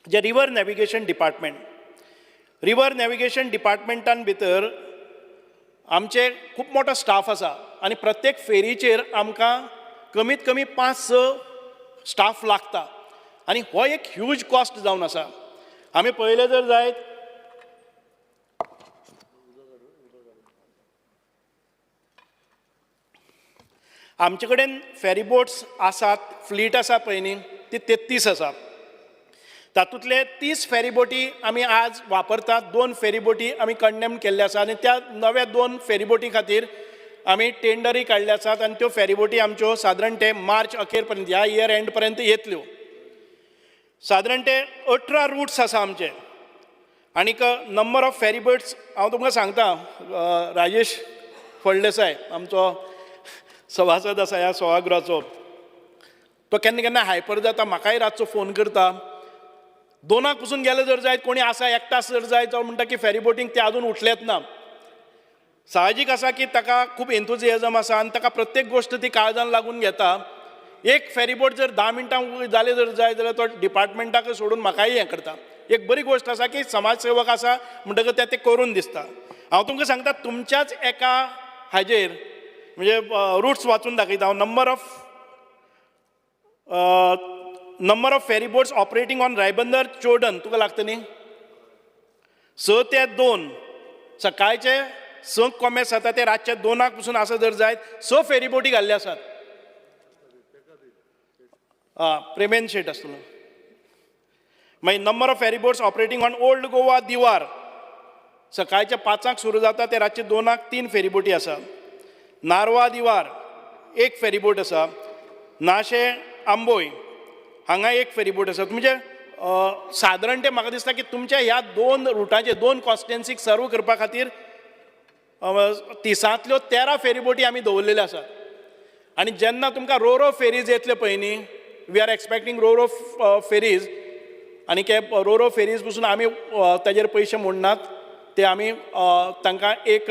जे river navigation department. River navigation डिपार्टमेंटान भितर आमचे खूब मोटो स्टाफ आसा आनी प्रत्येक फेरीचेर आमकां कमीत कमी पांच स स्टाफ लागता आनी हो एक ह्यूज कॉस्ट जावन आसा. आमी पळयलें जर जायत, आमचे कडेन फेरी बोट्स आसात, फ्लीट आसा पळय न्ही, ती 33 आसा. तातूंतले 30 फेरी बोटी आमी आज वापरतात. 2 फेरी बोटी आमी कंडेम केल्ले आसा आनी त्या नव्या 2 फेरी बोटी खातीर आमी टेंडरूय काडले आसात आनी त्यो फेरी बोटी आमच्यो सादारण ते मार्च अखेर पर्यंत, ह्या इयर एंड पर्यंत येतल्यो. सादारण ते 18 रुट्स आसा आमचे आनीक नंबर ऑफ फेरी बोट्स हांव तुमकां सांगता. राजेश फळदेसाय आमचो सभासद आसा ह्या सभागृहाचो, तो केन्ना केन्ना हायपर जाता, म्हाकाय रातचो फोन करता. 2 पसून गेले जर जायत, कोणी आसा एकटा जर जायत, तो म्हणटा की फेरी बोटींक ते आजून उठलेच ना. साहजीक आसा की ताका खूब एंथुजियाजम आसा आनी ताका प्रत्येक गोश्ट ती काळजान लागून घेता. एक फेरीबोट जर 10 मिनटां जालें जर जायत जाल्यार तो डिपार्टमेंटाक सोडून म्हाकाय हें करता. एक बरी गोश्ट आसा की समाजसेवक आसा म्हणटकच ते करून दिसता. हांव तुमकां सांगता, तुमच्याच एका हाजेर म्हणजे रुट्स वाचून दाखयता हांव. Number of ferry boats operating on Ribandar Chordan तुका लागता न्ही, 6 ते 2, सकाळचे 6 कोमेस जाता ते रातचे 2 पसून आसा जर जायत, 6 फेरी बोटी घाल्ले आसात. आं, प्रेमेन शेट आसतलो. मागीर number of ferry boats operating on old Goa Divar, सकाळच्या 5 सुरू जाता ते रातचे 2 3 फेरी बोटी आसा. नारवा दिवार 1 फेरी बोट आसा. नाशे आंबोय हांगा 1 फेरी बोट आसा. म्हणजे सादारण ते म्हाका दिसता की तुमच्या ह्या 2 रुटाचेर 2 कॉन्स्टिट्युएन्सीक सर्व करपा खातीर 30 13 फेरी बोटी आमी दवरलेल्यो आसात. आनी जेन्ना तुमकां रोरो फेरीज येतल्यो पळय न्ही, we are expecting roro ferries, आनी ते रोरो फेरीज पसून आमी ताजेर पयशे मोडनात, ते आमी तांकां एक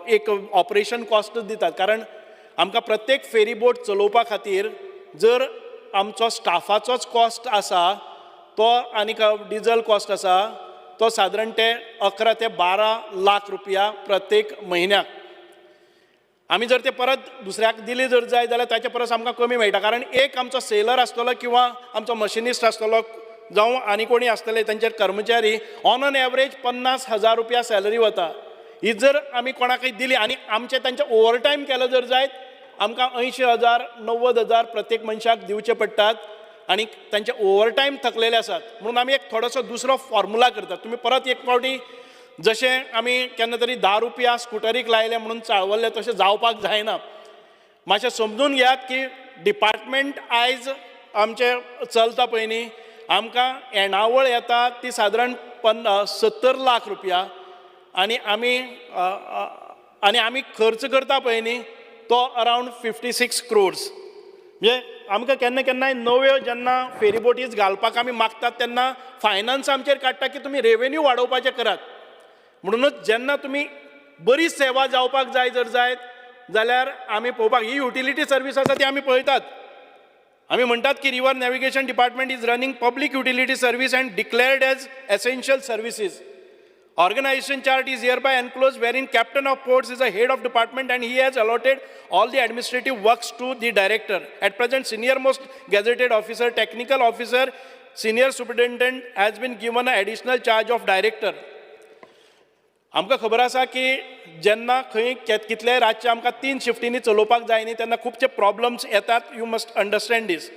एक ऑपरेशन कॉस्ट दितात. कारण आमकां प्रत्येक फेरी बोट चलोवपा खातीर जर आमचो स्टाफाचोच कॉस्ट आसा तो आनीक डिजल कॉस्ट आसा तो सादारण ते 11 ते 12 लाख रुपया प्रत्येक म्हयन्याक. आमी जर ते परत दुसऱ्याक दिली जर जाय जाल्यार ताचे परस आमकां कमी मेळटा. कारण एक आमचो सेलर आसतलो किंवा आमचो मशिनिस्ट आसतलो जावं आनी कोणी आसतले तांचे कर्मचारी, ऑन एन एवरेज 50,000 रुपया सॅलरी वता. ही जर आमी कोणाकय दिली आनी आमचे तांचे ओवरटायम केलो जर जायत, आमकां 80,000 90,000 प्रत्येक मनशाक दिवचे पडटात आनी तांचे ओवरटायम थकलेले आसात. म्हणून आमी एक थोडोसो दुसरो फॉर्मुला करतात. तुमी परत एक फावटी जशें आमी केन्ना तरी 10 रुपया स्कुटरीक लायले म्हणून चाळवल्ले तशें जावपाक जायना. मातशें समजून घेयात की डिपार्टमेंट आयज आमचें चलता पळय न्ही, आमकां येणावळ येता ती सादारण 70 लाख रुपया आनी आमी खर्च करता पळय न्ही तो अरावंड 56 क्रोर्स. म्हणजे आमकां केन्ना केन्नाय नव्यो जेन्ना फेरी बोटीज घालपाक आमी मागतात तेन्ना फायनान्स आमचेर काडटा की तुमी रेवेन्यू वाडोवपाचें करात. म्हणूनच जेन्ना तुमी बरी सेवा जावपाक जाय जर जायत जाल्यार आमी पळोवपाक ही युटिलिटी सर्वीस आसा ती आमी पळयतात. आमी म्हणटात की river navigation department is running public utility service and declared as essential services. Organization chart is hereby enclosed, wherein captain of ports is a head of department and he has allotted all the administrative works to the director. At present, senior most gazetted officer, technical officer, senior superintendent has been given an additional charge of director. आमकां खबर आसा की जेन्ना खंय कितलेय रातचे आमकां 3 शिफ्टींनी चलोवपाक जाय न्ही, तेन्ना खुबचे प्रॉब्लम्स येतात. You must understand this.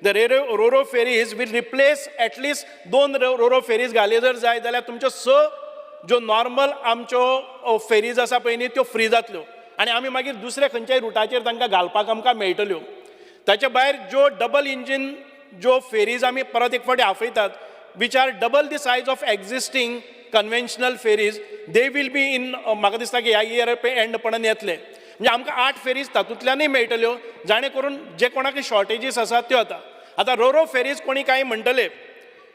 The roro ferries will replace at least 2 roro ferries घाले जर जाय जाल्यार तुमच्यो 6 ज्यो नॉर्मल आमच्यो फेरीज आसा पळय न्ही त्यो फ्री जातल्यो आनी आमी मागीर दुसऱ्या खंयच्याय रुटाचेर तांकां घालपाक आमकां मेळटल्यो. ताच्या भायर ज्यो डबल इंजीन ज्यो फेरीज आमी परत एक फावटी आपयतात, which are double the size of existing conventional ferries, they will be in, म्हाका दिसता की ह्या इयर एंड पर्यंत येतले. म्हणजे आमकां 8 फेरीज तातूंतल्यानूय मेळटल्यो, जाणे करून जे कोणाक शॉर्टेजीस आसात त्यो जाता. आतां रोरो फेरीज कोणी कांय म्हणटले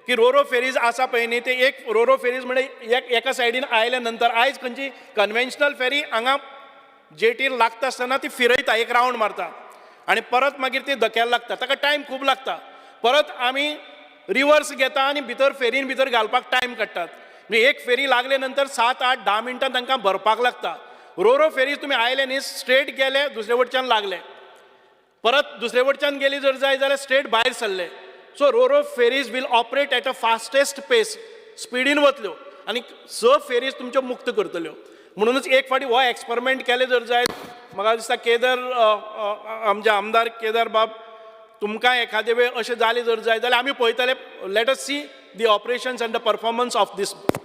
की रोरो फेरीज आसा पळय न्ही, ते एक रोरो फेरीज म्हणजे एका सायडीन आयल्या नंतर आयज खंयची कन्वेन्शनल फेरी हांगा जेटीर लागता आसतना ती फिरयता, एक रावंड मारता आनी परत मागीर ती धक्यार लागता, ताका टायम खूब लागता. परत आमी रिवर्स घेता आनी भितर फेरीन भितर घालपाक टायम काडटात. म्हणजे एक फेरी लागले नंतर 7, 8, 10 मिनटां तांकां भरपाक लागता. रोरो फेरी तुमी आयले न्ही, स्ट्रेट गेले, दुसरे वटच्यान लागले, परत दुसरे वटच्यान गेली जर जाय जाल्यार स्ट्रेट भायर सरले. So ro-ro ferries will operate at a fastest pace, स्पिडीन वतल्यो आनी स फेरीज तुमच्यो मुक्त करतल्यो. म्हणूनच एक फावटी हो एक्सपेरिमेंट केले जर जाय, म्हाका दिसता केदर अ, अ, आमचे आमदार केदार बाब, तुमकां एखादे वेळ अशें जालें जर जाय जाल्यार आमी पळयतले. Let us see the operations and the performance of this.